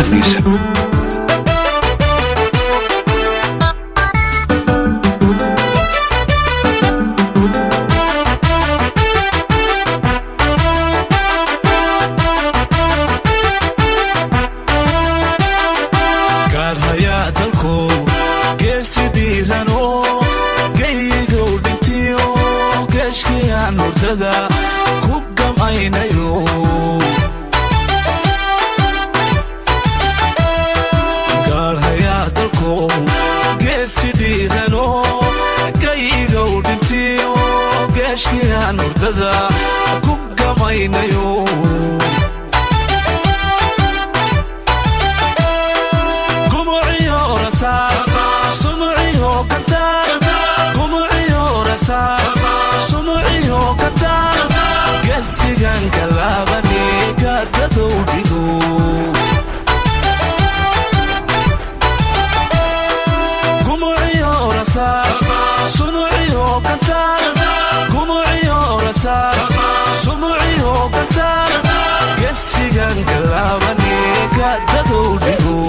Hargeysa. Gaadhayaa dalkow, geesi dhiirano, geyigow dhintiyo, geeshkiyaan hurdada ku gamaynayo. Gaadhayaa dalkow, geesi dhiirano, geyigow dhintiyo, geeshkiyaan hurdada ku gamaynayo. Gumuciyo rasaas, sumuciyo gantaal, gumuciyo rasaas, sumuciyo gantaal, gesigan kalaabani gaadadow dhigo. Gumuciyo rasaas, sumuciyo gantaal, gumuciyo rasaas, sumuciyo gantaal, gesigan kalaabani gaadadow dhigo.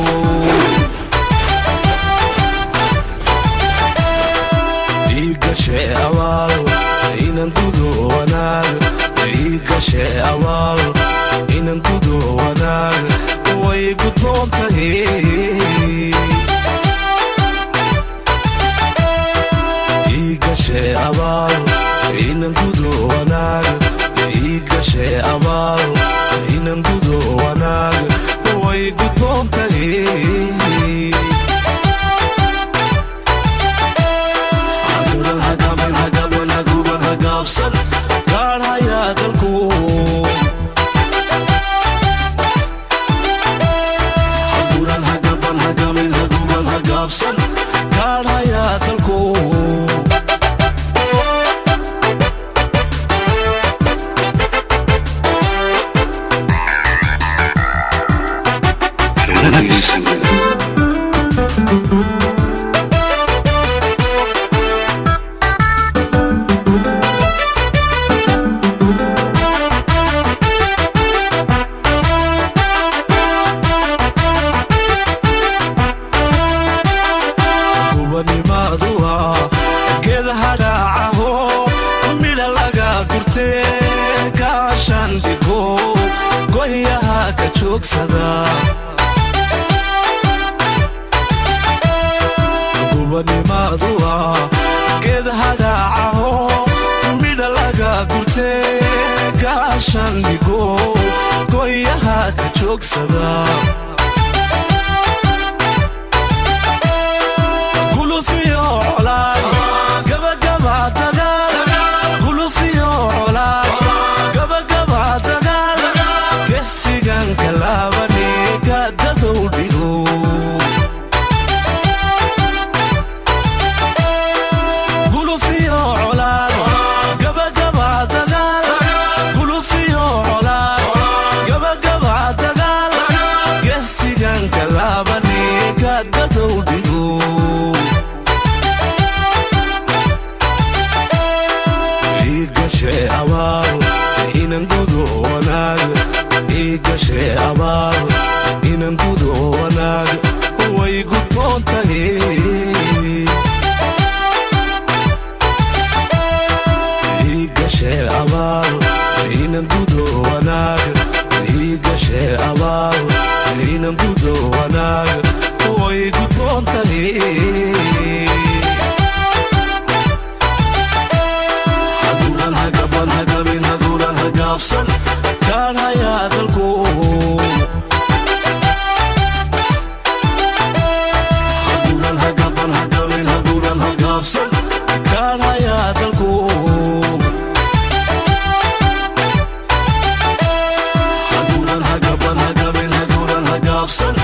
Iigashe abaal inan gudo wanaag, iigashe abaal inan gudo wanaag, way gudboon tahay. Iigashe abaal inan gudo wanaag, iigashe abaal inan gudo wanaag, way gudboon tahay. Haguban, hagaban, hagaban, haguban, hagaabsan, gaadhayaa dalku. Haguran, hagaban, hagamin, haguban, hagaabsan, gaadhayaa dalku. Hargeysa. Gubanimaadu waa geed hadhaacaho, midha laga gurtee, gaashan dhigo, gohyaha ka joogsada. Gubanimaadu waa geed hadhaacaho, midha laga gurtee, gaashan dhigo, gohyaha ka joogsada. Gulufiyo colaad, gabagaba dagaal, gulufiyo colaad, gabagaba dagaal, gesigan kalaabani gaadadow dhigo. Gulufiyo colaad, gabagaba dagaal, gulufiyo colaad, gabagaba dagaal, gesigan kalaabani gaadadow dhigo. Iigashe abaal inan gudo wanaag, iigashe abaal inan gudo wanaag, way gudboon tahay. Iigashe abaal inan gudo wanaag, iigashe abaal inan gudo wanaag, way gudboon tahay. Haguran, hagaban, hagamin, haguran, hagaabsan, gaadhayaa dalku. Haguran, hagaban, hagamin, haguran, hagaabsan, gaadhayaa dalku. Haguran, hagaban, hagamin, haguran, hagaabsan.